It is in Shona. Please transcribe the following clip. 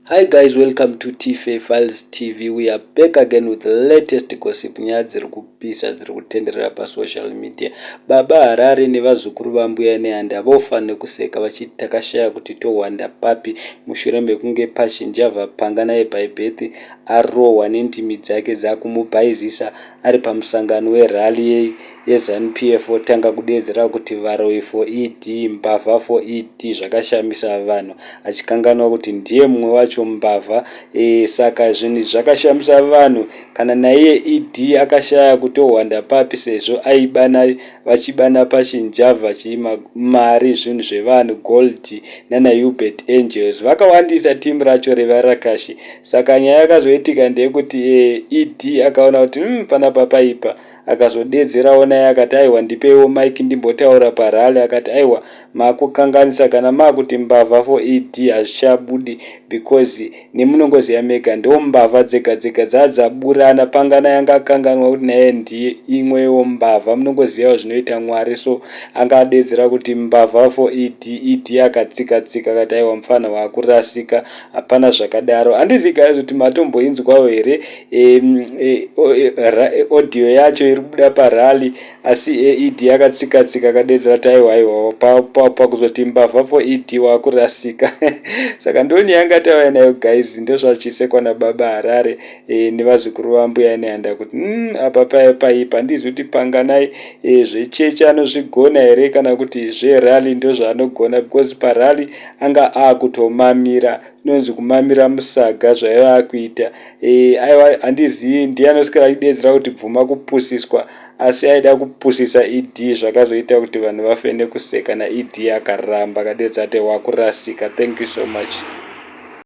Hi guys, welcome to TFA Files TV. We are back again with the latest gossip, nyaya dziri kupisa dziri kutenderera pasocial media. Baba Harare nevazukuru vaMbuya Nehanda vofa nekuseka vachiti takashaya kuti tohwanda papi mushure mekunge Passion Java Panganai by birth arohwa nendimi dzake dzakumubhaizisa ari pamusangano werally yeZanu-PF, otanga kudeedzera kuti varoyi for ED, mbavha for ED. Zvakashamisa vanhu, achikanganwa kuti ndiye mumwe wacho mbavha. Saka zvinhu zvakashamisa vanhu. Kana naiye ED akashaya kutohwanda papi, sezvo aibana vachibana Passion Java mari, zvinhu zvevanhu, gold nana Uebert Angel, vakawandisa timu racho revarakashi. Saka nyaya yakazoitika ndeyekuti ED akaona kuti panapa paipa, akazodedzerawo naye akati, "Aiwa, ndipeiwo mic ndimbotaura parally." Akati, "Aiwa, makukanganisa. Kana makuti mbavha for ED, hazvichabudi because nemunongoziva mega ndo mbavha dzega dzega dzadzaburana." Pangana yanga akanganwa kuti naye ndiye imwewo mbavha. Munongozivawo zvinoita Mwari. So anga adedzera kuti mbavha for ED. ED akatsika tsika akati, "Aiwa, mufana waakurasika, hapana zvakadaro." Handizivi guys kuti matomboinzwawo here audio yacho iri kubuda parally, asi ED akatsika tsika akadedzera kuti, "Aiwa, aiwa, pakuzoti mbavha for ED waakurasika." Saka ndonyaya yanga tauya nayo guys. Ndozvachisekwa nababa Harare nevazukuru vaMbuya Nehanda kuti apa paipa. Handizivi kuti Panganai zvechechi anozvigona here kana kuti zverally ndozvaanogona, because parally anga akutomamira, inonzi kumamira musaga zvaiva akuita. Aiwa, handizivi, ndiye anoswera achidedzera kuti bvuma kupusiswa, asi aida kupusisa ED. Zvakazoita kuti vanhu vafe nekuseka, naED akaramba akadedza kuti wakurasika. Thank you so much.